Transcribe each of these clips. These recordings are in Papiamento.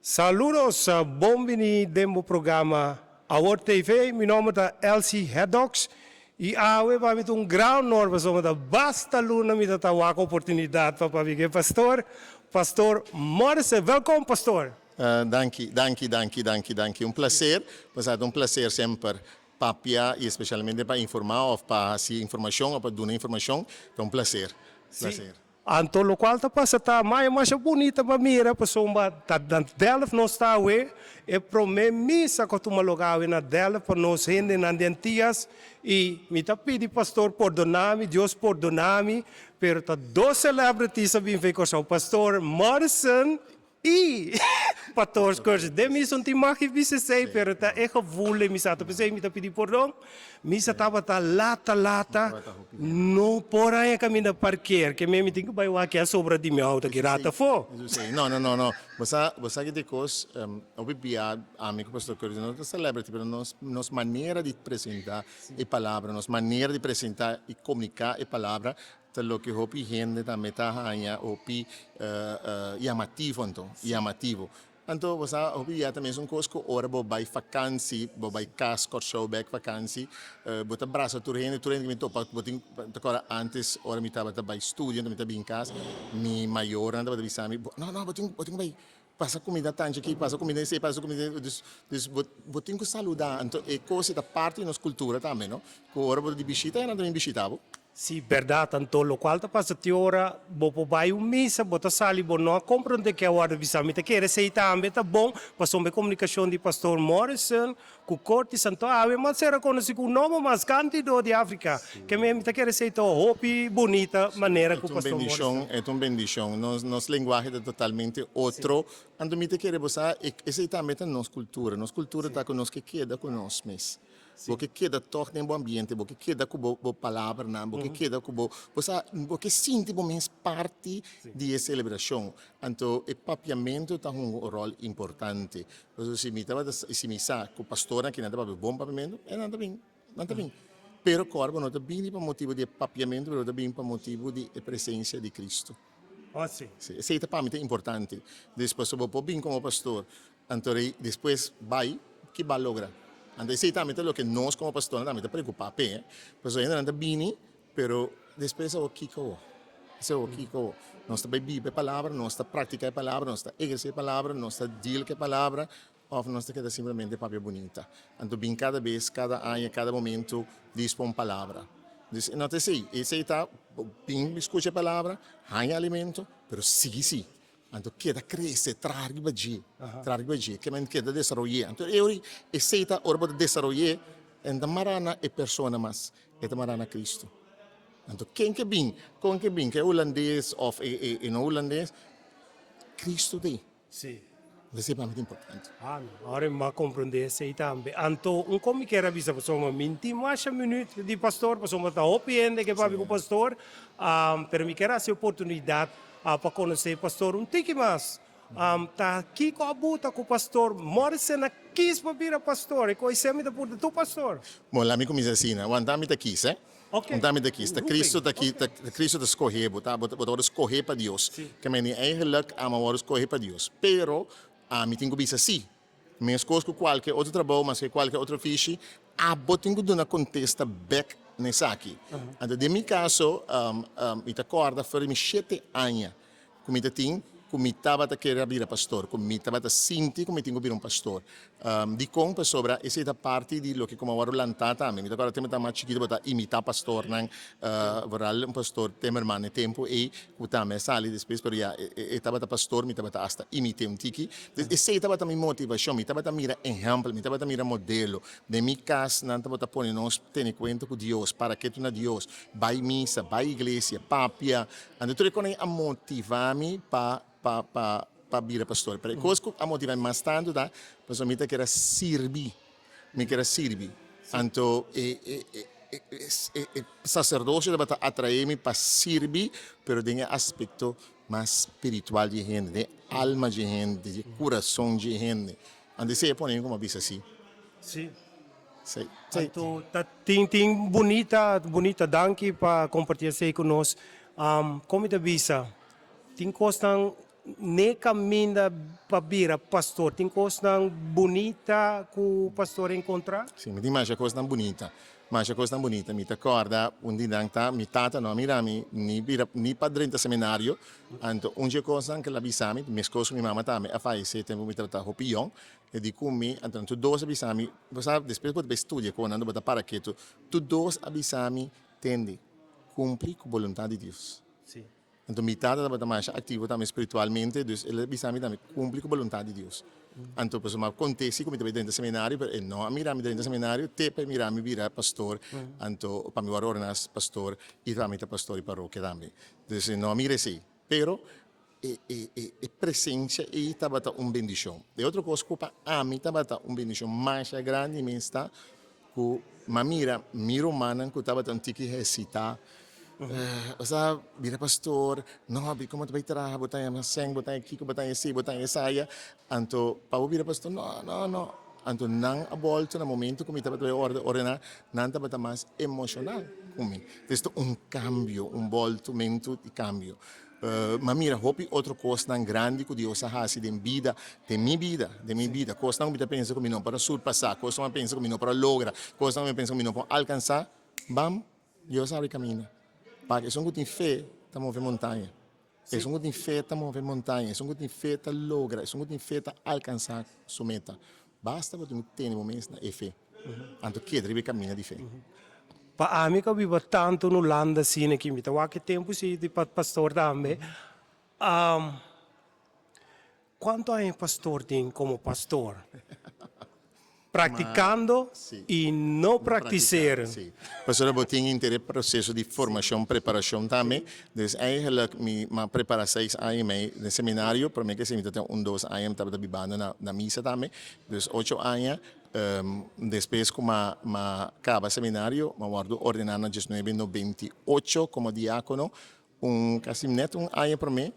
Saludos, bon bini den bo programa Awor TV. Mi nomber ta Elsie Haddox y awe pa mi ta un gran honor pasobra ta basta luna mi ta ta wak oportunidad pa papia cu e pastor, Pastor Morrison. Welkom, pastor. Danki, danki, danki, danki, danki. Un placer, pasobra ta un placer semper papia y especialmente pa informa of pa haci informacion of pa duna informacion, ta un placer, placer. Anto locual ta pasa ta maya masha bunita pa mira pasobra ta na Delft nos ta awe, e prome misa cu a tuma lugar awe na Delft pa nos hendenan di Antillas y mi ta pidi pastor pordona mi, Dios pordona mi, pero ta dos celebrities a bin fey Corsou, pastor Morrison y pastor Curtis. Den misa un tin mag di bisa esey pero ta e gevoel den misa, p'esey mi ta pidi pordon. Misa tabata lata lata, no por haña caminda parkeer, ke mi tin ku bai wak a sobra di mi auto ki rata afó. No, no, no, no. Bo sa, bo sa ki kos, hopi bia ami ku Pastor Curtis no ta celebrity, pero nos, nos manera di presenta e palabra, nos manera di presenta i komunika e palabra ta loke hopi hende tambe ta haña hopi yamativo anto, yamativo. Anto bo sa hopi bia ta mesun kos ku ora bo bai fakansi, bo bai kas Kòrsou bèk fakansi, bo ta brasa tur hende, tur hende ku mi topa, bo tin, ta kòrda ántes ora mi tabata bai studia anto mi ta bin kas, mi mayornan tabata bisa mi, no no bo tin bo tin ku bai pasa kumida tanchi aki, pasa kumida esei, pasa kumida esei, dus dus bo bo tin ku saluda, anto e kos ei ta parti di nos kultura tambe no, ku ora bo ta di bishita nan ta bin bishita bo. Si, berdad, anto locual ta pasa te ora bo por bay un misa, bo ta sali, bo no a comprende ke a wordo bisa. Mi ta kere esey tambe ta bon, pasobra e comunicacion di Pastor Morrison cu Curtis, anto awe mas sera conoci cu un nomber mas candido di Africa. Ke mi ta kere esey ta hopi bunita manera cu Pastor Morrison. E ta un bendicion, nos nos lenguahe ta totalmente otro, anto mi ta kere bo sa esey tambe ta nos cultura, nos cultura ta cu nos ke keda cu nos mes. Bo ke keda tòg den bo ambiente, bo ke keda ku bo bo palabranan, bo ke keda ku bo, bo sa, bo ke sinti bo mes parti di e selebrashon. Anto e papiamentu ta hunga un ròl importante. Pasobra si mi tabata, si mi sa ku pastornan aki nan ta papia bon papiamentu, e nan ta bin, nan ta bin. Pero kòrda bo no ta bini pa motibu di e papiamentu, pero bo ta bin pa motibu di e presensia di Cristo. Si. Esei ta pa mi ta importante. Despues bo por bin komo pastor, Anto rei despues bai, ki b'a logra? Anto esei tambe ta loke nos komo pastornan tambe ta preokupá p'e, pasobra hendenan ta bini, pero despues awor kiko awor? Esei awor kiko awor? Nos ta bai biba e palabra, nos ta praktiká e palabra, nos ta ehersé e palabra, nos ta deal ku e palabra, òf nos ta keda simplemente papia bunita? Anto bin kada bes, kada aña, kada momento dis pa un palabra. Dus no ta esei, esei ta bin skucha e palabra, haña alimento, pero sigui si. Anto keda krese, traha riba dje, traha riba dje, ke men keda desaroy'é. Anto e ora esei ta ora bo ta desaroy'é, e no ta mará na e persona mas, e ta mará na Cristo. Anto ken ke bin, kon ke bin, ke hulandes òf e e no hulandes, Cristo ta ei. Sí. Esei pa mi ta importante. Ah, no, ora mi a komprondé esei tambe. Anto un kon mi kier a bisa pasobra mi tin masha minüt di pastor, pasobra ta hopi hende ke papia ku pastor, pero mi kier hasi oportunidat Pa konosé pastor un tiki mas. Ta kiko a buta ku pastor Morrison a kis pa bira pastor? E koe semi ta purta tur pastor. Bon, laat mi kuminsá asina. Wanta mi ta kis, eh? Wanta mi ta kis. Ta Cristo ta ki, ta Cristo ta skohe bo. Ta, bo ta wòrdu skohe pa Dios. Ke mende eigenlijk ami a wòrdu skohe pa Dios. Pero ami tin ku bisa sí. Meskos ku kualke otro trabou, maske kualke otro ofishi, abo tin ku duna kontesta bèk na esaki. Anto den mi kaso, mi ta kòrda for di mi shete aña ku mi ta tin ku mi tabata kere a bira pastor, ku mi tabata sinti ku mi tin ku bira un pastor. Dikon? Pasobra esei ta parti di loke ku mi a wòrdu lantá tambe. Mi ta kòrda tempu mi tabata mas chikitu bo ta imitá pastornan, vooral un pastor Timmerman e tempu ei ku tambe a sali despues, pero ya e tabata pastor, mi tabata asta imit'é un tiki. Esei tabata mi motivashon, mi tabata mira ehèmpel, mi tabata mira modelo. Den mi kas nan tabata pone nos tene kuenta ku Dios, para ketu na Dios, bai misa, bai iglesia, papia. Anto tur e kos ei a motivá mi pa pa pa pa bira pastor. Pero e kos ku a motivá mi mas tantu ta pasobra mi ta kere sirbi, mi kere sirbi. Anto e e e saserdosio tabata atraé mi pa sirbi, pero den e aspekto mas spiritual di e hende, den e alma di e hende, den e kurason di e hende. Anto esei a pone mi komo a bisa si. Si. Si, si. Anto ta tin tin bunita bunita danki pa komparti esei ku nos. Kon mi ta bisa tin kosnan. N'e kaminda pa bira pastor tin kosnan bunita ku pastor enkontrá? Sí, mi tin masha kosnan bunita, masha kosnan bunita. Mi ta kòrda un di nan ta mi tata no a mira mi ni bira ni pa drenta seminario. Anto un dje kosnan ku el a bisa mi, meskos ku mi mama tambe a fayesé tempu mi tabata hopi yòn, e di ku mi, anto nan tur dos a bisa mi, bo sa despues bo ta bai studia ku nan bo ta para ketu, tur dos a bisa mi, Tende, kumpli ku boluntat di Dios. Anto mi tata tabata masha aktivo tambe spiritualmente, dus el a bisa mi tambe, Kumpli ku boluntat di Dios. Anto pasobra mi a kont'é si ku mi ta bai drenta seminario, pero e no a mira mi drenta seminario te pa e mira mi bira pastor, anto pa mi wòrdu ordená pastor i pa mi ta pastor di parokia tambe. Dus e no a mira esei. Pero e e e e presensia ei tabata un bendishon. E otro kos ku pa ami tabata un bendishon masha grandi mes ta ku mi a mira mi rumannan ku tabata un tiki hesitá, Osea, bira pastor, no, bi komo ta bai traha, bo ta yama sèn, bo ta haña kiko, bo ta haña esei, bo ta haña esaya. Anto pa bo bira pastor, no, no, no. Anto nan a bolto na momento ku mi tabata bai orde ordená, nan tabata mas emoshonal ku mi. Entonces ta un kambio, un boltomentu di kambio. Mi a mira hopi otro kosnan grandi ku Dios a hasi den bida, den mi bida, den mi bida. Kosnan ku mi ta pensa ku mi no por a surpasá, kosnan ku mi a pensa ku mi no por a logra, kosnan ku mi a pensa ku mi no por alkansá, bam, Dios a habri kaminda. Pasobra esun ku tin fe ta move montaña. Esun ku tin fe ta move montaña, esun ku tin fe ta logra, esun ku tin fe ta alkansá su meta. Basta bo tin ku tene bo mes na e fe, anto keda riba e kaminda di fe. Pa ami ku a biba tantu na Hulanda asina ki mi ta wak e tempu si di pastor tambe. Kuantu aña pastor tin komo pastor? Praktikando i no praktiseren. Sí. Pasobra bo tin henter e proseso di formashon, preparashon tambe. Dus eigenlijk mi a prepara seis aña i mei den seminario, prome ke si mi ta tin un dos aña mi tabata bibando na misa tambe. Dus ocho aña. Despues ku m'a kaba seminario, m'a wòrdu ordená na diesnuebe 98 komo diákono. Un kasi nèt un aña promé,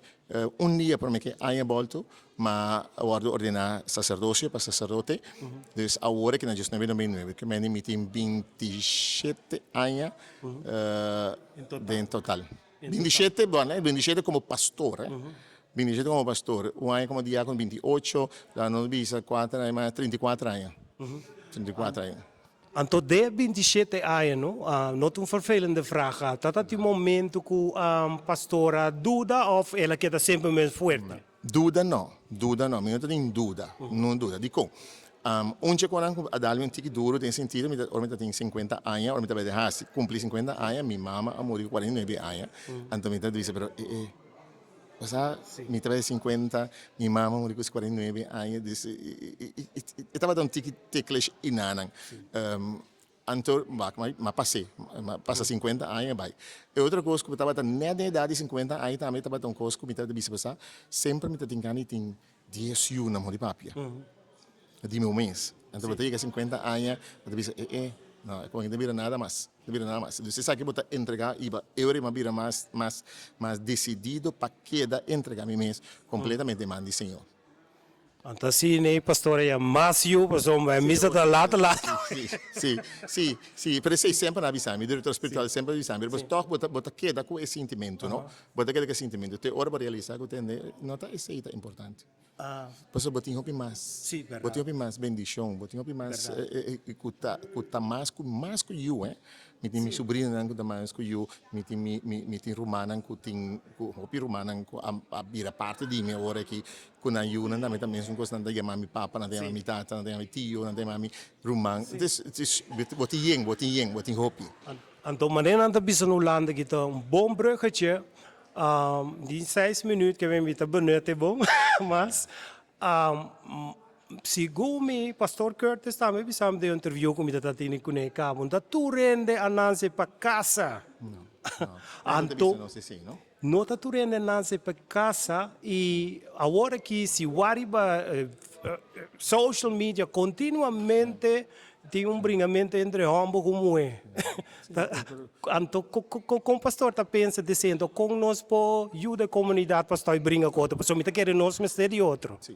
un dia promé ku e aña bòltu, m'a wòrdu ordená saserdosio pa saserdote. Dus awor aki na diesnuebe 99, ke mende mi tin 27 aña den total. 27, bueno, 27 komo pastor, eh. 27 komo pastor, un aña komo diákono 28, la nos bisa kuater aña mas, 34 aña. 34 aña. Anto de 27 aña no, no ta un vervelende vraag, ta ta tin momento ku pastor a duda òf el a keda semper mes fuerte? Duda no, duda no, mi no ta tin duda, no duda. Dikon? Un dje konan ku a dal mi un tiki duru den sentido mi ta ora mi ta tin 50 aña, ora mi ta bai di hasi kumpli 50 aña, mi mama a muri ku 49 aña, anto mi ta bisa pero e e. Osea, mi ta bai 50, mi mama muri ku 49 aña, dus e tabata un tiki ticklish inanan. Anto, wak, m'a pas'é, m'a pasa 50 aña bai. E otro kos ku tabata nèt den edat di 50 aña tambe tabata un kos ku mi tabata bisa pasá, semper mi ta tin gana di tin dies yu na mor di papia. Di mi mes. Anto bo ta yega 50 aña, bo ta bisa, e e, no, e kon ta bira nada mas, ta bira nada mas. Dus esaki bo ta entrega i bo e ora bo a bira mas, mas, mas desidido pa keda entrega mi mes completamente den man di Señor. Anto asina e pastor a yama mas yu pasobra e misa ta laat laat. Si, si, si, si, pero esei semper nan a bisa mi, director spiritual semper a bisa mi, pero tog bo ta, bo ta keda ku e sintimentu, no? Bo ta keda ku e sintimentu te ora bo realisa ku tende no ta esei ta importante. Pasobra bo tin hopi mas. Sí, berdad. Bo tin hopi mas bendicion, bo tin hopi mas cu ta cu ta mas cu mas cu yu, eh. Mi tin mi sobrinonan cu ta mas cu yu, mi tin mi mi mi tin rumannan cu tin cu hopi rumannan cu a a bira parti di mi awor aki cu nan yunan tambe ta mesun cos, nan ta yama mi papa, nan ta yama mi tata, nan ta yama mi tio, nan ta yama mi ruman. Entonces, bo tin yen, bo tin yen, bo tin hopi. Anto manera nan ta bisa na Hulanda ki ta un bon bruggetje. Di seis minuut ke mi ta benut e bon, mas segun mi Pastor Curtis tambe bisa mi den un interview ku mi ta tini kuné kaba, ta tur hende a nanse pa kasa. Anto no ta tur hende a nanse pa kasa i awor aki si wak riba social media kontinuamente Tin un bringamento entre homber cu muhe. Anto con pastor ta pensa di esey? Anto con nos por yuda e comunidad pa stop bringa cu otro? Pasobra mi ta kere nos mester di otro. Si,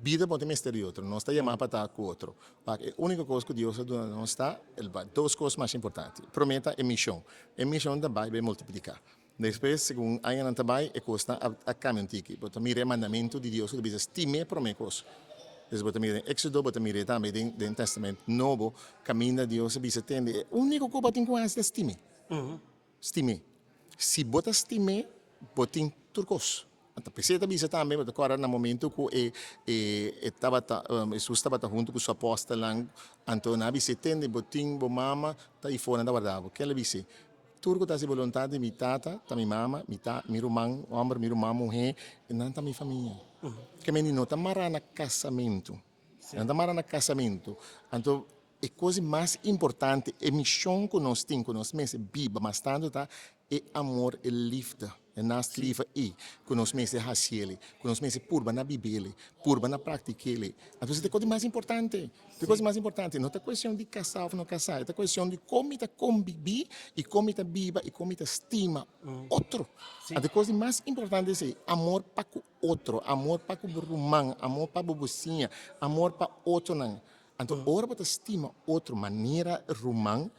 bida bo tin mester di otro. Nos ta yama pa ta cu otro. Pa e unico cos cu Dios a duna nos ta dos cos mas importante. Prome ta e mision. E mision ta bay bay multiplica. Despues, segun añanan ta bai, e kosnan a a kambia un tiki. Bo ta mira e mandamentu di Dios ku ta bisa stim'é promé kos. Entonces bo ta mira den Éxodo, bo ta mir'é tambe den den Tèstamènt Nobo, kaminda Dios a bisa tende e úniko ku bo tin ku hasi ta stim'é. Stim'é. Si bo ta stim'é, bo tin tur kos. Anto p'esei ta bisa tambe, bo ta kòrda na momento ku e e e tabata Hesus tabata huntu ku su apòstelnan, anto nan a bis'é, Tende, bo tin bo mama ta ifó, nan ta warda bo. Ken el a bis'é? Tur ku ta hasi boluntat di mi Tata ta mi mama, mi ta, mi ruman hòmber, mi ruman muhé, nan ta mi famia. Ke mende no ta mará na kasamentu. Nan ta mará na kasamentu. Anto e kos di mas importante, e mishon ku nos tin, ku nos mester biba mas tantu ta e amor, e lifde, e nastliefde ei ku nos mester hasiel, ku nos mester purba na bibel, purba na praktikel. Anto esei ta e kos di mas importante. E kos di mas importante no ta kuestion di kasá òf no kasá, e ta kuestion di kon mi ta kombibí i kon mi ta biba i kon mi ta stima otro. Anto e kos di mas importante esei, amor pa ku otro, amor pa ku bo ruman, amor pa bo bisiña, amor pa otronan. Anto ora bo ta stima otro manera ruman,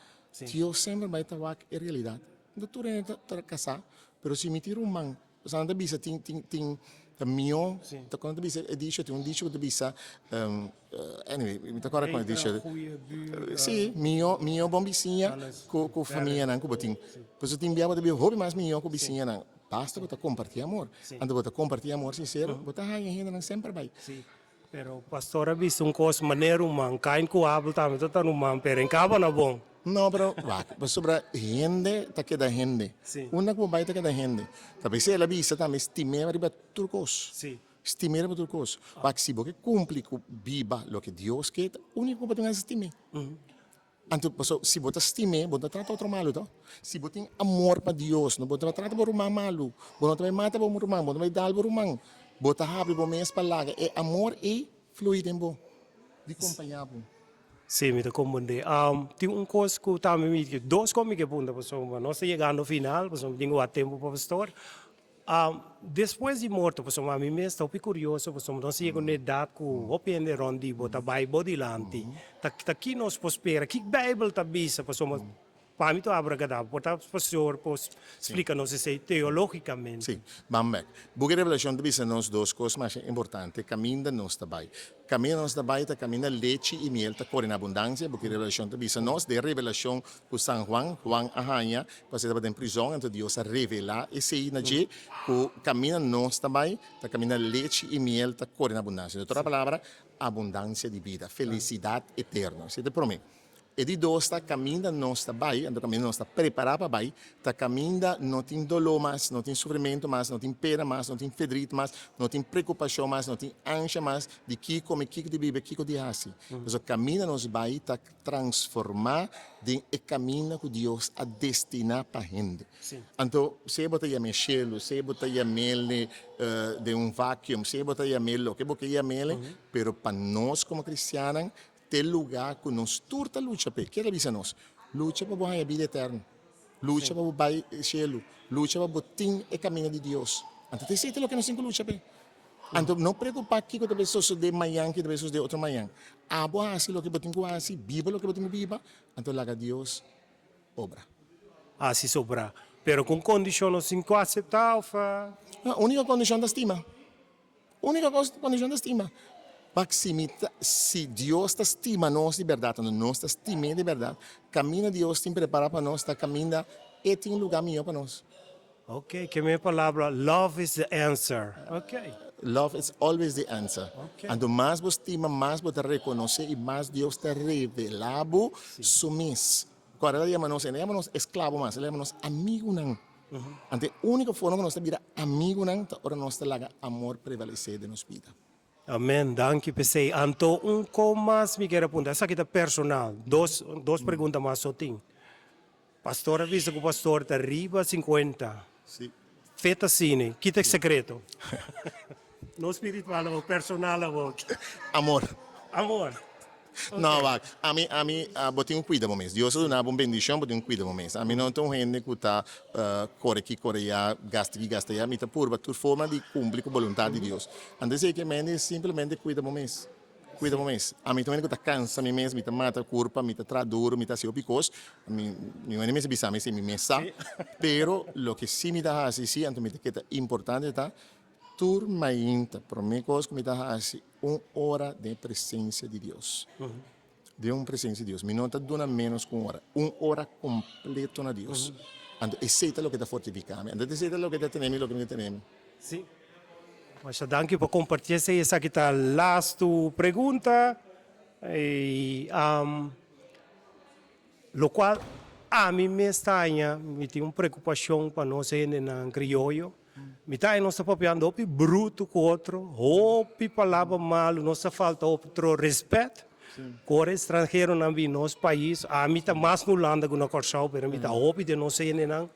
Dios semper bai ta wak e realidat. No tur hende ta kasá, pero si mi tin ruman, pasobra nan ta bisa tin tin tin ta mihó, ta kon nan ta bisa e dicho, tin un dicho ku ta bisa, anyway mi ta kòrda kon e dicho, si mihó mihó bon bisiña ku ku famianan ku bo tin. Pasobra tin bia bo ta biba hopi mas mihó ku bisiñanan, basta bo ta kompartí amor. Anto bo ta kompartí amor sinsero, bo ta haña hendenan semper bai. Pero pastor a bisa un cos manera ruman, Cain cu Abel tambe ta ta ruman, pero en caba na bon. No, pero wak, pasobra hende ta keda hende. Sí. Unda cu bo bay ta keda hende. Ta p'esei el a bisa tambe stim'é riba tur cos. Sí. Stim'é riba tur cos. Wak, si bo ke cumpli cu biba loke Dios ke, ta unico cu bo tin haci stim'é. Anto paso si bo ta stim'é, bo no ta trata otro malu to. Si bo tin amor pa Dios, no bo no ta trata bo ruman malu, bo no ta bai mata bo ruman, bo no ta bai dal bo ruman. Bo ta habri bo mes pa laga e amor ei flui den bo, di kompañá bo. Sí, mi ta komprendé. Tin un kos ku tambe mi, dos kos mi ke punta pasobra nos ta yegando final, pasobra mi tin ku wak tempu pa pastor. Despues di morto, pasobra ami mes ta hopi kurioso, pasobra nos a yega un edat ku hopi hende rònt di bo ta bai bo dilanti. Ta ta ki nos por spera? Ki Beibel ta bisa? Pasobra pa mi ta abracadabra. Por ta pastor por splika nos esei teológicamente. Sí, ban bek. Buki Revelashon ta bisa nos dos kos masha importante, kaminda nos ta bai. Kaminda nos ta bai ta kaminda lechi i miel ta kore na abundansia, buki Revelashon ta bisa nos. Den Revelashon ku San Juan, Juan a haña pasobra e tabata den prizòn, anto Dios a revelá esei na dje, ku kaminda nos ta bai ta kaminda lechi i miel ta kore na abundansia. Den otro palabra, abundansia di bida, felisidat eterno. Esei ta e promé. E di dos ta kaminda nos ta bai, anto kaminda nos ta prepará pa bai, ta kaminda no tin doló mas, no tin sufrimentu mas, no tin pena mas, no tin fedrit mas, no tin preokupashon mas, no tin ansha mas di kiko kome, kiko di biba, kiko di hasi. Pasobra kaminda nos bai ta transformá den e kaminda ku Dios a destiná pa hende. Anto, sea bo ta yam'é shelu, sea bo ta yam'é den un vacuum, sea bo ta yam'é loke bo ke yam'é, pero pa nos komo kristiannan T'e lugá ku nos tur ta lucha p'e. Kier a bisa nos? Lucha pa bo haña bida eterno. Lucha pa bo bai shelu. Lucha pa bo tin e kaminda di Dios. Anto ta esei ta loke nos tin ku lucha p'e. Anto no preokupá kiko ta bai sosodé mañan, kiko ta bai sosodé otro mañan. Abo hasi loke bo tin ku hasi, biba loke bo tin ku biba, anto laga Dios obra. Hasi sobra. Pero ku un kondishon nos tin ku aseptá òf? No, úniko kondishon ta stima. Úniko kos kondishon ta stima. Pak si mi ta, si Dios ta stima nos di bèrdat, anto nos ta stim'é di bèrdat, kaminda Dios tin prepará pa nos ta kaminda E tin lugá mihó pa nos. Ok, ke mi palabra love is the answer. Ok. Love is always the answer. Ok. Anto mas bo stima, mas bo ta rekonosé i mas Dios ta revelá bo su mes. Kòrda el a yama nos, e no a yama nos esklabo mas, el a yama nos amigunan. Anto e úniko forma ku nos ta bira amigunan ta ora nos ta laga amor prevalesé den nos bida. Amen, danki p'esei. Anto un ko mas mi kier a puntra, esaki ta personal, dos dos pregunta mas so tin. Pastor a bisa ku pastor ta riba sinkuenta. Si. Fe ta asina, ki ta e sekreto? No spiritual awor, personal awor. Amor. Amor. No, wak, ami, ami, bo tin ku kuida bo mes. Dios a duna bo un bendishon, bo tin ku kuida bo mes. Ami no ta un hende ku ta kore aki, kore aya, gasta aki, gasta aya. Mi ta purba tur forma di kumpli ku boluntat di Dios. Anto esei ke mende simplemente kuida bo mes. Kuida bo mes. Ami ta un hende ku ta kansa mi mes, mi ta mata kurpa, mi ta traha duru, mi ta hasi hopi kos. Mi mi hende mester bisa mi si mi mes sa. Pero loke si mi ta hasi si, anto mi ta keda importante ta tur mainta prome kos ku mi ta hasi un ora den e presensia di Dios. Den un presensia di Dios. Mi no ta duna menos ku un ora. Un ora kompleto na Dios. Anto esei ta loke ta fortifiká mi. Anto esei ta loke ta tene mi loke mi ta tene mi. Sí. Masha danki pa kompartí esei. Esaki ta lastu pregunta. I lokual ami mes ta haña, mi tin un preokupashon pa nos hendenan krioyo. Mi ta haña nos ta papiando hopi brutu ku otro, hopi palabra malu, nos ta falta otro respet. Ku ora estranheronan bin nos pais, ami ta mas na Hulanda ku na Kòrsou, pero mi ta hopi den nos hendenan.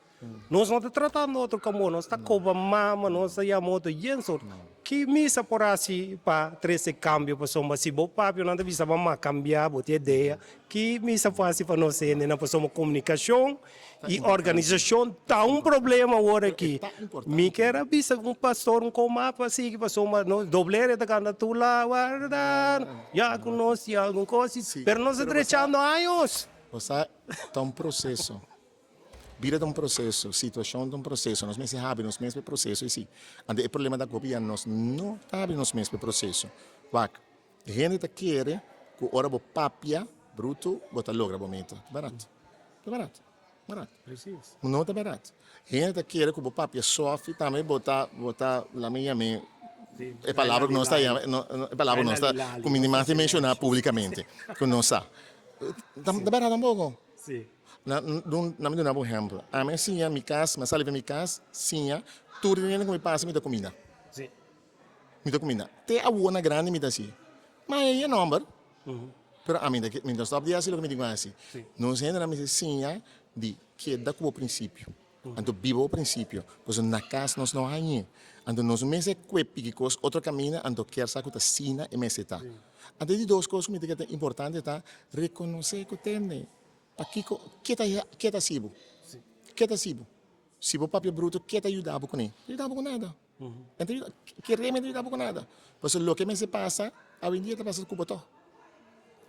Nos no ta tratando otro komo, nos ta koba mama, nos ta yama otro yen sort. Ki misa por hasi pa trese kambio pasobra si bo papia nan ta bisa bo a kambia bo tin idea. Ki misa por hasi pa nos hendenan pasobra komunikashon i organisashon ta un problema awor aki. Mi kier a bisa un pastor un koma pa sigui pasobra nos doblero ta kanta tu la guarda ya ku nos tin algun kos pero nos ta drechando años. Bo sa ta un proseso. Bida ta un proseso, situashon ta un proseso, nos mester habri nos mes pa e proseso esei. Anto e problema ta ku hopi ya nos no ta habri nos mes pa e proseso. Wak, hende ta kere ku ora bo papia brutu bo ta logra bo meta. Ta barat, ta barat, barat. No ta barat. Hende ta kere ku bo papia sòfi tambe bo ta, bo ta, laat mi yam'é e palabra ku nos ta yama, e palabra ku nos ta, ku mi ni mas ta menshoná públikamente, ku nos sa. Ta barat tampoko. Na na mi duna bo un ehempel. Ami a siña mi kas, mi a sali pa mi kas siña tur hende ku mi pasa mi ta kuminda. Mi ta kuminda. Te awor na grandi mi ta hasi. Ma e e nomber. Pero ami ta mi ta stop di hasi loke mi tin ku hasi. Nos hendenan mester siña di keda ku bo prinsipio. Anto biba bo prinsipio. Pasobra na kas nos no hañ'é. Anto nos no mester kue piki kos otro kaminda anto kier sa ku ta asina e mester ta. Anto e di dos kos ku mi ta kere ta importante ta rekonosé ku tende pakiko ke ta ke ta hasi bo. Ke ta hasi bo. Si bo papia bruto ke ta yuda bo kuné? No ta yuda bo ku nada. No ta yuda kere no ta yuda bo ku nada. Pasobra loke mester pasa awendia ta pasa ku bo tò.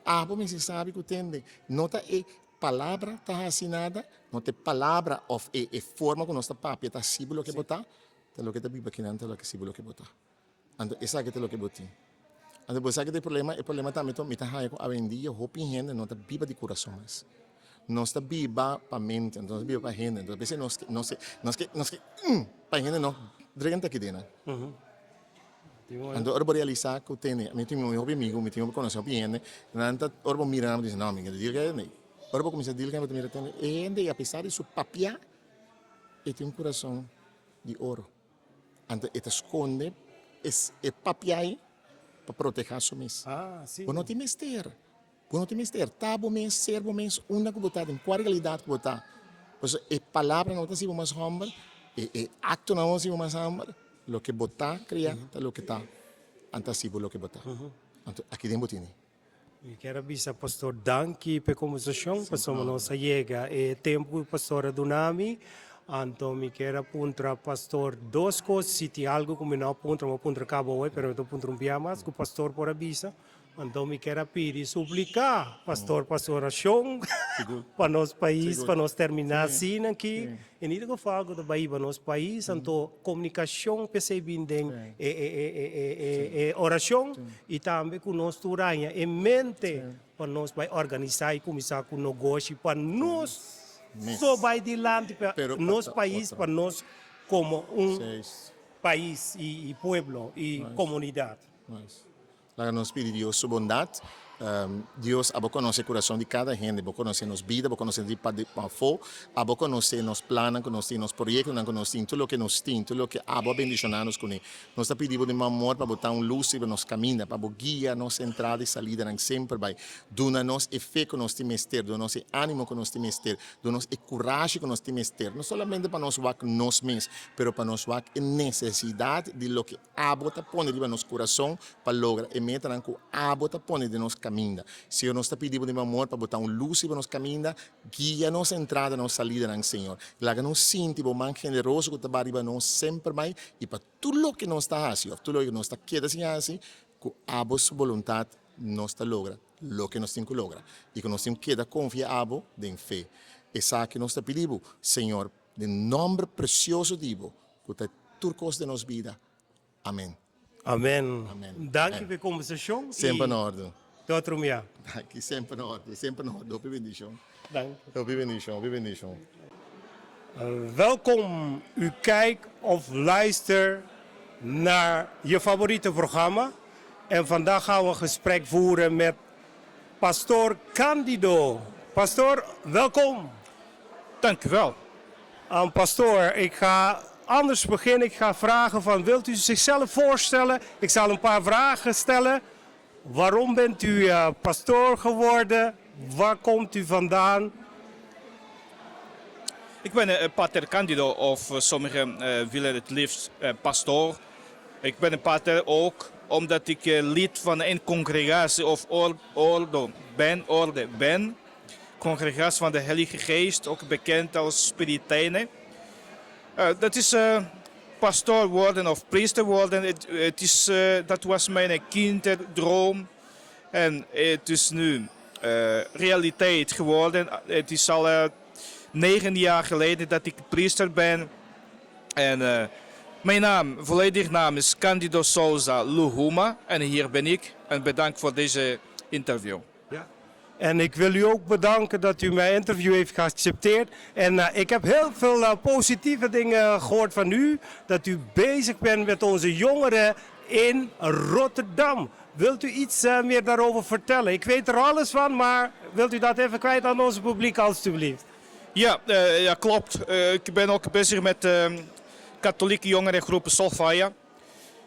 Abo mester sabi ku tende no ta e palabra ta hasi nada, no ta e palabra of e e forma ku nos ta papia ta hasi bo loke bo ta, ta loke ta biba kinan ta loke hasi bo loke bo ta. Anto esaki ta loke bo tin. Anto bo sa ke ta e problema? E problema tambe ta mi ta haña ku awendia hopi hende no ta biba di kurason mas. Nos ta biba pa mente, nos ta biba pa hende. Entonces a bes nos ke nos ke nos ke nos ke pa hende no drenta aki den nan. Anto ora bo realisa ku tene, mi tin hopi amigu, mi tin hopi konosé hopi hende, nan ta ora bo mira nan bo ta bisa no mi no ta deal ku e hende. Ora bo kuminsá deal ku e hende bo ta mira tene e hende apesar di su papia e tin un kurason di oro. Anto e ta skonde e papia ei pa protegá su mes. Bo no tin mester. Bo no tin mester. Ta bo mes, ser bo mes, unda ku bo ta, den kua realidat ku bo ta. Pasobra e palabra no ta hasi bo mas hòmber, e aktonan no ta hasi bo mas hòmber. Loke bo ta krea ta loke ta. Anto hasi bo loke bo ta. Anto aki den bo tene. Mi kier a bisa pastor danki p'e kombersashon pasobra nos a yega e tempu ku pastor a duna mi. Anto mi kier a puntra pastor dos kos, si tin algu ku mi no a puntra, mi a puntra kaba awor pero mi ta puntra un bia mas ku pastor por a bisa. Anto mi kier a pidi supliká pastor pa su orashon pa nos pais pa nos terminá asina aki. En ieder geval ku ta bai hiba nos pais, anto komunikashon p'esei bin den e e orashon i tambe ku nos tur haña e mente pa nos bai organisá i kuminsá ku nogoshi pa nos so bai dilanti pa nos pais, pa nos komo un pais i pueblo i komunidat. Laga nos pidi Dios su bondat. Dios, abo konosé kurason di kada hende. Bo konosé nos bida, bo konosé di pafó. Abo konosé nos plannan ku nos tin, nos proyektonan ku nos tin, tur loke nos tin, tur loke abo a bendishoná nos kuné. Nos ta pidi bo den bo amor pa bo ta un lus riba nos kaminda, pa bo guia nos entrada i salidanan semper bai. Duna nos e fe ku nos tin mester, duna nos e ánimo ku nos tin mester, duna nos e kurashi ku nos tin mester, no solamente pa nos wak nos mes, pero pa nos wak e nesesidat di loke Abo ta pone riba nos kurason pa logra e metanan ku Abo ta pone den nos kaminda. Señor, nos ta pidi Bo den Bo amor pa Bo ta un lus riba nos kaminda. Guia nos entrada, nos salidanan, Señor. Laga nos sinti Bo man generoso ku ta ba riba nos semper bai i pa tur loke nos ta hasi òf tur loke nos ta keda sin hasi, ku Abo su boluntat. nos ta logra loke nos tin ku logra i ku nos tin ku keda konfia abo den fe. Esaki nos ta pidi bo, Señor, den nòmber presioso di bo, ku ta tur kos den nos bida. Amen. Amen. Amen. Danki pa e kombersashon. Semper na orde. Te otro mia. Danki, semper na orde, semper na orde. Hopi bendishon. Danki. Hopi bendishon, hopi bendishon. Welkom, u kijkt of luister naar je favoriete programma. En vandaag gaan we een gesprek voeren met pastoor Candido. Pastoor, welkom. Dank u wel. Pastoor, ik ga anders beginnen. Ik ga vragen van, wilt u zichzelf voorstellen? Ik zal een paar vragen stellen. Waarom bent u pastoor geworden? Waar komt u vandaan? Ik ben pater Candido, of sommigen willen het liefst pastoor. Ik ben een pater ook omdat ik lid van een congregatie of orde ben, orde ben. Congregatie van de Heilige Geest, ook bekend als Spiritijnen. Dat is pastoor worden of priester worden. Dat was mijn kinderdroom. En het is nu realiteit geworden. Het is al 9 jaar geleden dat ik priester ben. En mijn naam, volledig naam is Candido Souza Luhuma. En hier ben ik. En bedankt voor deze interview. Ja. En ik wil u ook bedanken dat u mijn interview heeft geaccepteerd. En ik heb heel veel positieve dingen gehoord van u. Dat u bezig bent met onze jongeren in Rotterdam. Wilt u iets meer daarover vertellen? Ik weet er alles van, maar wilt u dat even kwijt aan onze publiek alstublieft? Ja, klopt. Ik ben ook bezig met de katholieke jongerengroep Solfaya.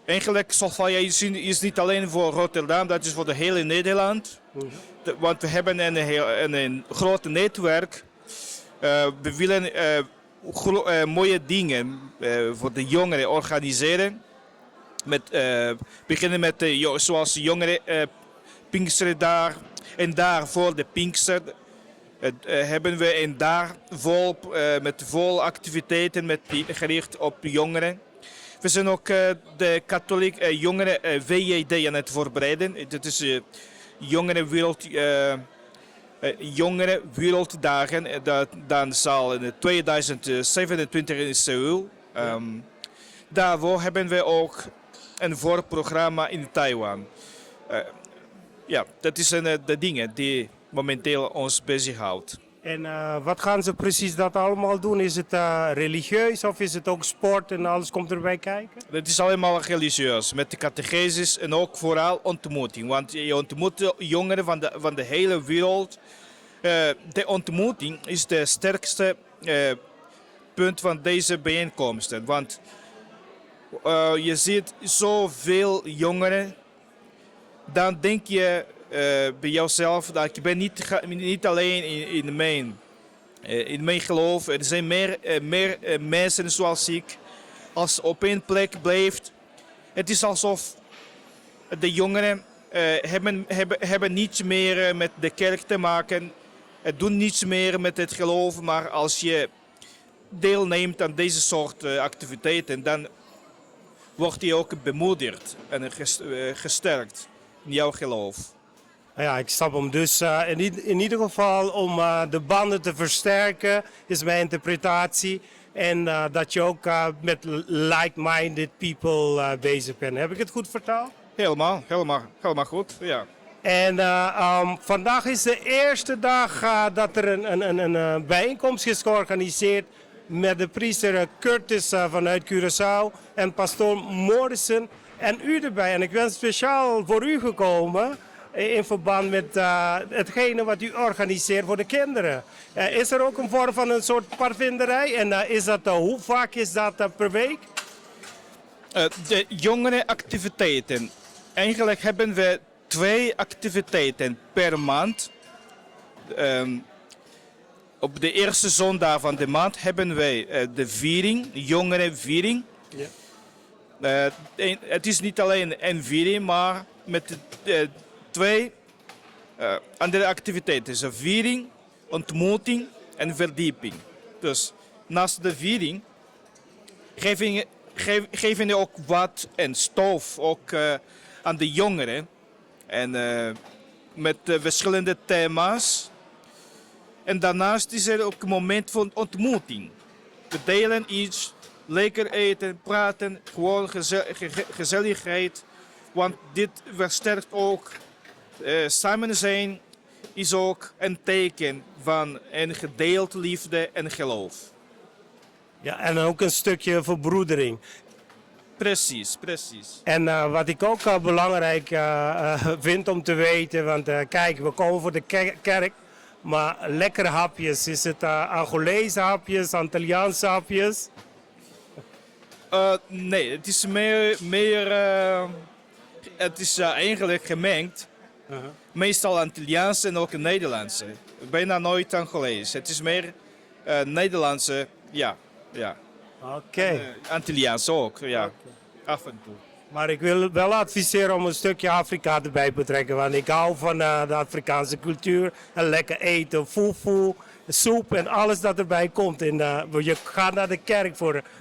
Eigenlijk, Solfaya is niet alleen voor Rotterdam, dat is voor de hele Nederland. Want we hebben een groot netwerk. We willen mooie dingen voor de jongeren organiseren. Beginnen met zoals jongeren Pinksteren daar. En daar voor de Pinkster hebben we een dag vol, met vol activiteiten met die, gericht op jongeren. We zijn ook de katholiek jongeren WJD aan het voorbereiden. Dat is jongeren Werelddagen. Dat dan zal in 2027 in Seoul. Daarvoor hebben we ook een voorprogramma in Taiwan. Ja, dat zijn de dingen die momenteel ons bezighoudt. En wat gaan ze precies dat allemaal doen? Is het religieus of is het ook sport en alles komt erbij kijken? Het is allemaal religieus, met de catecheses en ook vooral ontmoeting. Want je ontmoet de jongeren van de hele wereld. De ontmoeting is de sterkste punt van deze bijeenkomsten. Want je ziet zoveel jongeren, dan denk je bij jouzelf dat ik ben niet alleen in mijn geloof. Er zijn meer mensen zoals ik. Als op één plek blijft, het is alsof de jongeren hebben niets meer met de kerk te maken. Het doen niets meer met het geloof, maar als je deelneemt aan deze soort activiteiten, dan wordt je ook bemoedigd en gesterkt in jouw geloof. Nou ja, ik snap hem. Dus in ieder geval om de banden te versterken, is mijn interpretatie. En dat je ook met like-minded people bezig bent. Heb ik het goed vertaald? Helemaal, helemaal, helemaal goed, ja. En vandaag is de eerste dag dat er een bijeenkomst is georganiseerd met de priester Curtis vanuit Curaçao en pastoor Morrison en u erbij. En ik ben speciaal voor u gekomen in verband met hetgene wat u organiseert voor de kinderen. Is er ook een vorm van een soort padvinderij? En hoe vaak is dat per week? De jongerenactiviteiten. Eigenlijk hebben we twee activiteiten per maand. Op de eerste zondag van de maand hebben wij de viering, jongerenviering. Het is niet alleen een viering, maar met twee andere activiteiten. Dus een viering, ontmoeting en verdieping. Dus naast de viering geven we ook wat en stof ook aan de jongeren. En met verschillende thema's. En daarnaast is er ook een moment van ontmoeting. We delen iets, lekker eten, praten, gewoon gezelligheid. Want dit versterkt ook samen zijn is ook een teken van een gedeeld liefde en geloof. Ja, en ook een stukje verbroedering. Precies, precies. En wat ik ook belangrijk vind om te weten, want kijk, we komen voor de kerk, maar lekkere hapjes. Is het Angolese hapjes, Antilliaanse hapjes? Nee, het is meer, het is eigenlijk gemengd. Meestal Antilliaanse en ook Nederlandse. Bijna nooit Angolees. Het is meer Nederlandse, ja. Antilliaans ook, ja. Af en toe. Maar ik wil wel adviseren om een stukje Afrika erbij te betrekken. Want ik hou van de Afrikaanse cultuur. En lekker eten, fufu, soep en alles dat erbij komt. En je gaat naar de kerk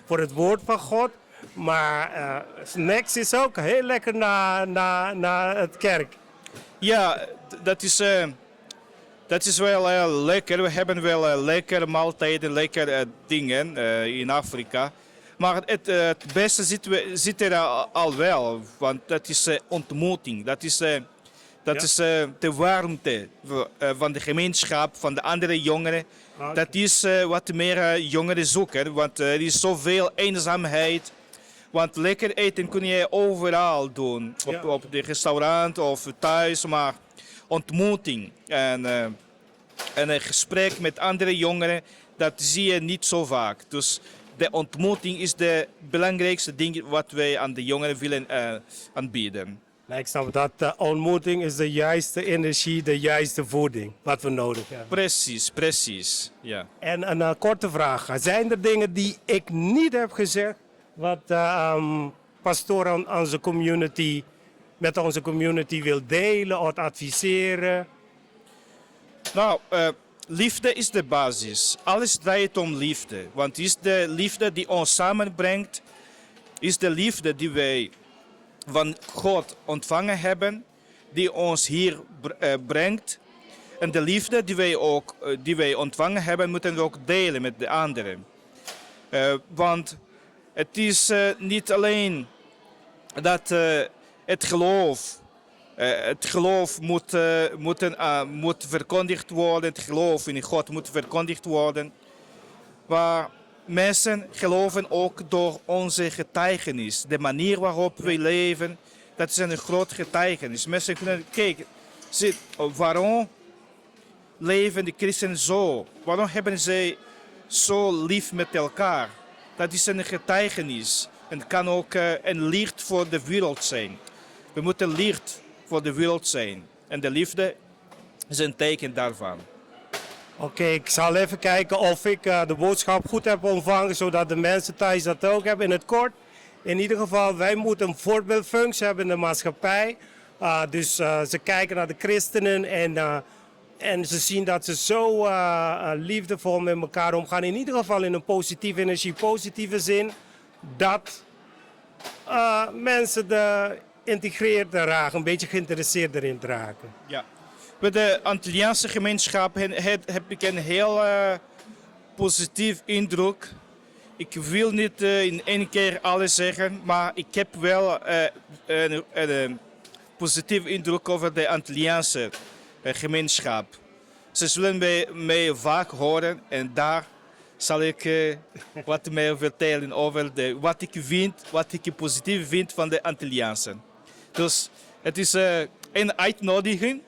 voor het woord van God. Maar snacks is ook heel lekker na het kerk. Ja, dat is wel heel lekker. We hebben wel lekkere maaltijden, lekkere dingen in Afrika. Maar het beste zit er al wel, want dat is ontmoeting. Dat is de warmte van de gemeenschap, van de andere jongeren. Dat is wat meer jongeren zoeken, want er is zoveel eenzaamheid. Want lekker eten kun je overal doen, op de restaurant of thuis, maar ontmoeting en een gesprek met andere jongeren, dat zie je niet zo vaak. Dus de ontmoeting is de belangrijkste ding wat wij aan de jongeren willen aanbieden. Nee, ik snap dat. De ontmoeting is de juiste energie, de juiste voeding wat we nodig hebben. Precies, precies. Ja. En een korte vraag. Zijn er dingen die ik niet heb gezegd, wat pastoor aan onze community, met onze community wil delen of adviseren? Liefde is de basis. Alles draait om liefde. Want het is de liefde die ons samenbrengt. Is de liefde die wij van God ontvangen hebben, die ons hier brengt. En de liefde die wij, ook, die wij ontvangen hebben, moeten we ook delen met de anderen. Want het is niet alleen dat het geloof moet verkondigd worden, het geloof in God moet verkondigd worden. Maar mensen geloven ook door onze getuigenis. De manier waarop wij leven, dat is een groot getuigenis. Mensen kunnen, kijk, zie, waarom leven de christenen zo? Waarom hebben zij zo lief met elkaar? Dat is een getuigenis. En het kan ook een licht voor de wereld zijn. We moeten licht voor de wereld zijn. En de liefde is een teken daarvan. Oké, ik zal even kijken of ik de boodschap goed heb ontvangen, zodat de mensen thuis dat ook hebben in het kort. In ieder geval, wij moeten een voorbeeldfunctie hebben in de maatschappij. Dus ze kijken naar de christenen en ze zien dat ze zo liefdevol met elkaar omgaan. In ieder geval in een positieve energie, positieve zin. Dat mensen de geïntegreerd raken, een beetje geïnteresseerd erin te raken. Ja. Bij de Antilliaanse gemeenschap heb ik een heel positief indruk. Ik wil niet in één keer alles zeggen, maar ik heb wel een positieve indruk over de Antilliaanse gemeenschap. Ze zullen mij vaak horen en daar zal ik wat meer vertellen over wat ik vind, wat ik positief vind van de Antilliaanse. Dus het is een uitnodiging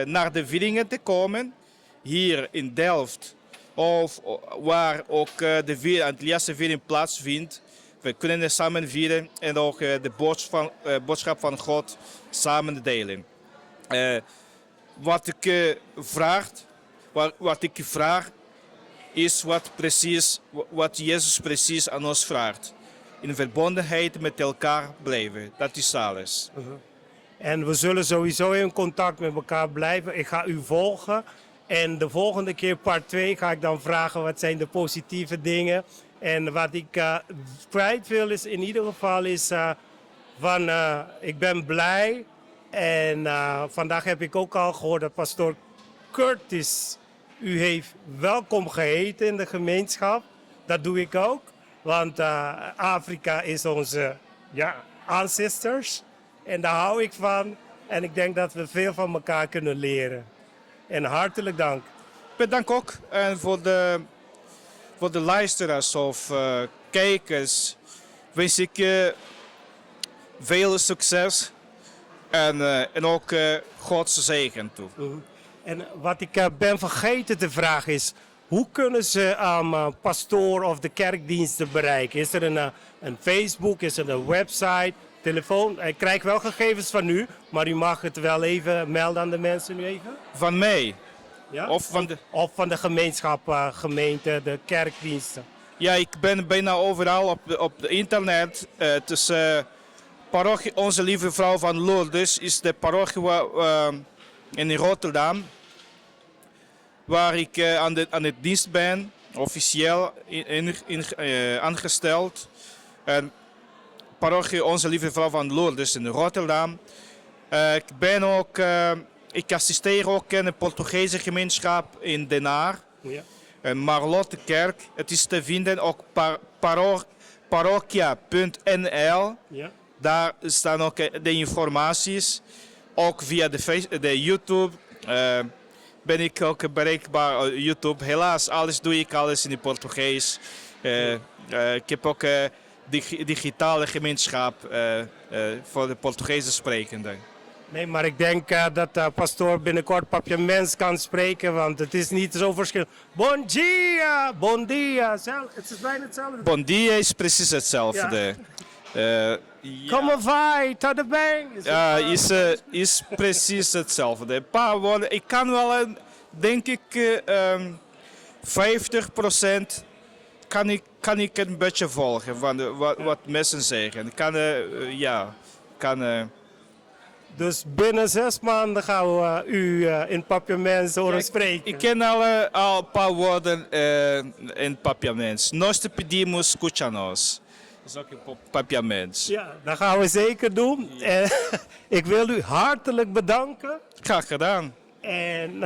naar de vieringen te komen, hier in Delft, of waar ook de Antilliaanse viering plaatsvindt. We kunnen samen vieren en ook de boodschap van God samen delen. Wat ik vraag, wat ik vraag, is wat Jezus precies aan ons vraagt. In verbondenheid met elkaar blijven. Dat is alles. En we zullen sowieso in contact met elkaar blijven. Ik ga u volgen. En de volgende keer, part 2, ga ik dan vragen wat zijn de positieve dingen. En wat ik kwijt wil is in ieder geval is van ik ben blij. En vandaag heb ik ook al gehoord dat pastoor Curtis u heeft welkom geheten in de gemeenschap. Dat doe ik ook, want Afrika is onze ja, ancestors. En daar hou ik van. En ik denk dat we veel van elkaar kunnen leren. En hartelijk dank. Bedankt ook en voor de luisteraars of kijkers wens ik je veel succes en ook Gods zegen toe. En wat ik ben vergeten te vragen is, hoe kunnen ze pastoor of de kerkdiensten bereiken? Is er een Facebook, is er een website, telefoon? Ik krijg wel gegevens van u, maar u mag het wel even melden aan de mensen nu even. Van mij? Ja? Of van de... Of van de gemeenschap, gemeente, de kerkdiensten. Ja, ik ben bijna overal op de internet. Het is parochie Onze Lieve Vrouw van Lourdes is de parochie in Rotterdam, waar ik aan de dienst ben, officieel aangesteld. En parochie Onze Lieve Vrouw van Lourdes in Rotterdam. Ik assisteer ook in de Portugese gemeenschap in Den Haag. En Marlottekerk, het is te vinden ook parochia.nl. Daar staan ook de informaties. Ook via de YouTube ben ik ook bereikbaar op YouTube. Helaas, alles doe ik alles in het Portugees. Ik heb ook digitale gemeenschap voor de Portugese sprekenden. Nee, maar ik denk dat de pastoor binnenkort Papiaments kan spreken, want het is niet zo verschil. Bon dia, bon dia. Het is bijna hetzelfde. Bon dia is precies hetzelfde. Ja. Como vai, tudo bem? Is Ja, het, is precies hetzelfde. Een paar woorden. Ik kan wel, denk ik, 50% kan ik een beetje volgen van wat mensen zeggen. Ik kan, ja, kan. Dus binnen 6 maanden gaan we u in Papiaments horen spreken. Ik ken al een paar woorden in Papiaments. Nos te pedimos, escucha nos. Dat is ook in Papiaments. Ja, dat gaan we zeker doen. En ik wil u hartelijk bedanken. Graag gedaan. En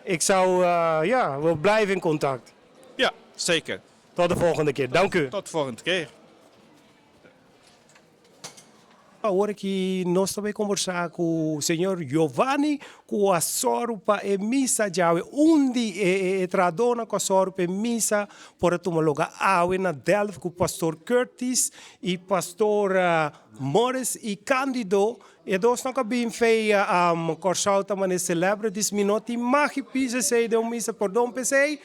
ik zou, ja, we blijven in contact. Ja, zeker. Tot de volgende keer. Dank u. Tot de volgende keer. Awor ku nos tambe kombersá ku señor Giovanni ku a sòru pa e misa djawe un di e trahadónan ku a sòru pa e misa por a tuma lugá awe na Delft ku pastor Curtis i pastor Morris i Candido e dos nan ku a bin feia Kòrsou ta manera celebrities mi no tin magi pisa esei den un misa pordon p'esei.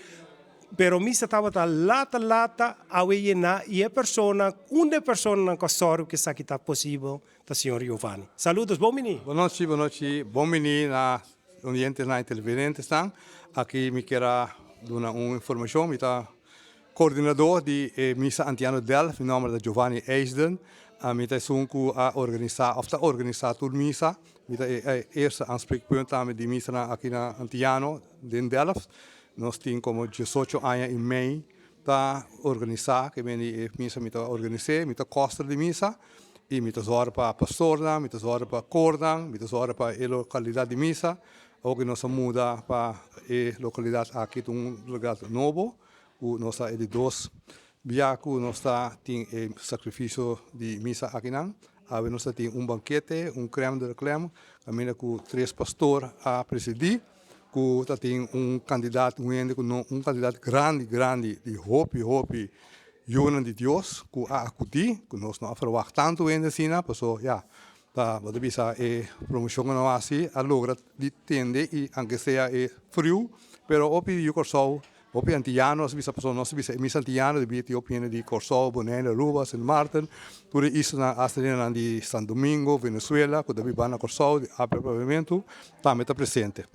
Pero misa tabata lata lata awe yená i e persona, un di e personanan ku a sòru ku esaki ta posibel ta señor Giovanni. Saludos, bon bini! Bon nochi, bon nochi, bon bini na oyentesnan i televidentesnan. Aki mi kier a duna un informashon. Mi ta koordinadó di e Misa Antiano Delft. Mi nòmber ta Giovanni Eisden. Mi ta esun ku a organisá òf ta organisá tur misa. Mi ta e eerste aanspreekpunt tambe di misanan aki na Antiano den Delft. Nos tin komo 18 aña i mei ta organisá, ke men di e misa mi ta organis'é, mi ta kòster di misa i mi ta zòrg pa pastornan, mi ta zòrg pa kornan, mi ta zòrg pa e lokalidat di misa. Awor ku nos a muda pa e lokalidat aki ta un lokalidat nobo ku nos ta e di dos bia ku nos ta tin e sakrifisio di misa akinan. Awe nos ta tin un bankete, un krèm de la klèm, kaminda ku tres pastor a presidí. Ku ta tin un kantidat un hende ku no un kantidat grandi grandi di hopi hopi yunan di Dios ku a akudí ku nos no a ferwagt tantu hende asina paso ya ta bo ta bisa e promoshon ku nan a hasi a logra di tende i anke sea e friu pero hopi yu Kòrsou hopi antiano nos a bisa pasobra nos a bisa e mis antiano debí tin hopi hende di Kòrsou Bonaire Aruba Sint Maarten tur e islanan asta hendenan di San Domingo Venezuela ku ta biba na Kòrsou di apia papiamentu tambe ta presente.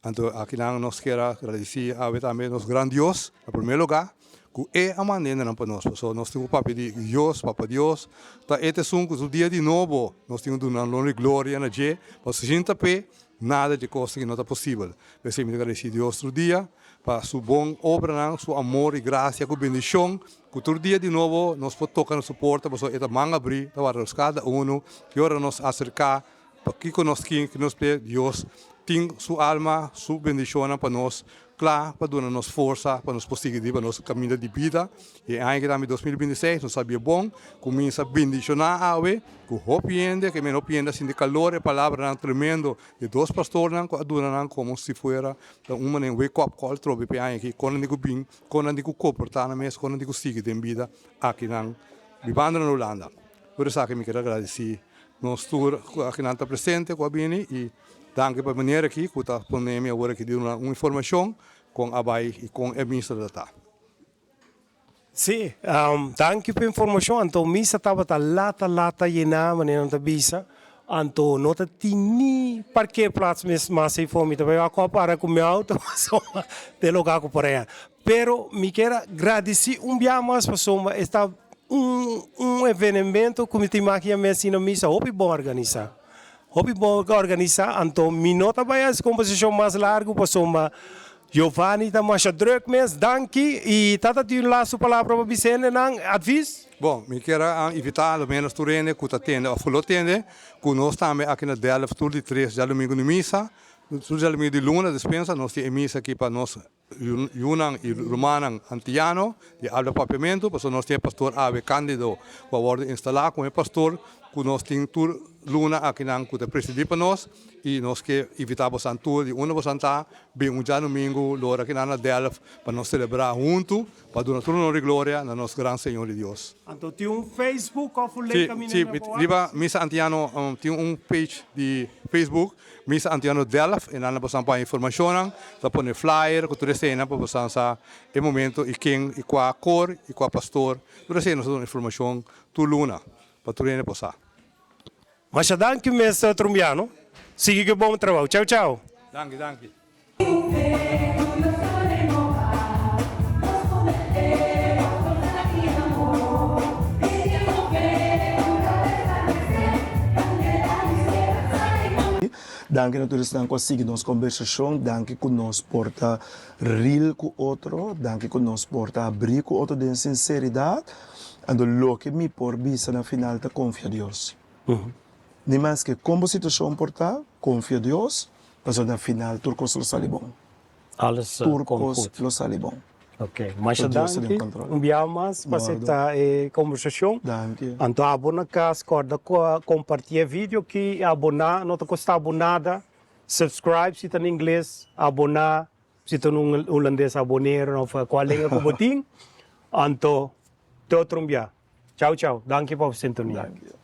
Anto akinan nos kier a gradisí awe tambe nos gran Dios na primer lugá ku E a manda hendenan pa nos. Pasobra nos tin ku papia di Dios, Papa Dios ta e ta esun ku su dia di nobo nos tin ku duna honor i gloria na dje, pasobra sin ta p'e nada dje kos aki no ta posibel. P'esei mi ta gradisí Dios tur dia pa su bon obranan, su amor i grasia ku bendishon ku tur dia di nobo nos por toka na su porta pasobra e ta man abrí ta warda nos kada unu ki ora nos aserká. Pakiko nos tin ku nos p'e Dios tin su alma, su bendishonnan pa nos kla pa duna nos forsa pa nos por sigui riba nos kaminda di bida. E aña ki ta 2026 nos sabia bon kuminsa bendishoná awe ku hopi hende, ke men hopi hende a sinti kalor e palabranan tremendo di dos pastornan ku a duna nan komo si fuera ta un manera wake up call trobe p'e aña aki kon nan di ku bin, kon nan di ku komportá nan mes, kon nan di ku sigui den bida akinan bibando na Hulanda. Por esaki mi kier agradesí Nos tur ku akinan ta presente ku a bini i danki pa e manera aki ku ta pone mi awor aki di duna un informashon kon a bai i kon e misa ta ta. Sí, danki pa e informashon. Anto misa tabata lata lata yená manera nan ta bisa. Anto no ta tin ni parkeerplaats mes mas ei for. Mi ta bai wak ku a para ku mi auto pasobra te loka ku por aya. Pero mi kier a gradisí un bia mas pasobra esta un un evenemento ku mi ta imagina mi asina misa hopi bon organisá. Hopi bon organisá, anto mi no ta bai hasi kombersashon mas largu pasobra Giovanni ta masha drùk mes. Danki i tata tin un lastu palabra pa bisa hendenan, advis? Bon, mi kier a invitá lo menos tur hende ku ta tende òf ku lo tende ku nos tambe aki na Delft tur di tres djadumingu di misa, tur djadumingu di luna despensa nos tin e misa aki pa nos Yunan i rumannan antiano di abla papiamentu, pasobra nos tin e pastor Abe Candido ku a wòrdu instalá komo e pastor ku nos tin tur luna akinan ku ta presidí pa nos i nos ke invitá bosan tur di unda bosan ta bin un djadumingu lora akinan na Delft pa nos selebrá huntu pa duna tur honor i gloria na nos gran Señor i Dios. Anto tin un Facebook òf un link kaminda na bo wak? Riba Misa Antiano tin un page di Facebook Misa Antiano Delft, e nan bosan por haña informashonnan, ta pone flyer ku tur eseinan pa bosan sa e momento i ken i kua kor i kua pastor, tur esei nos ta duna informashon tur luna pa tur hende por sa. Masha danki Mister Trumbiano, sigui ku e bon trabou. Chau chau. Danki danki. Danki na tur esnan ku a sigui nos kombersashon, danki ku nos por ta real ku otro, danki ku nos por ta abrí ku otro den sinseridat. Anto loke mi por bisa na final ta konfia Dios. Ni maske kon bo situashon por ta, konfia Dios, pasobra na final tur kos lo sali bon. Alles Tur komt kos goed. lo sali bon. Ok, masha Dios ta den danki control. un bia mas pa Mordo. acepta e conversacion. Danki. Anto abo na cas corda comparti e video aki, abona, no ta costa bo nada. Subscribe si ta na ingles, abona si ta na hulandes aboneren of cual lenga cu bo tin. Anto te otro un bia. Ciao ciao, danki pa bo sintonia. Danki.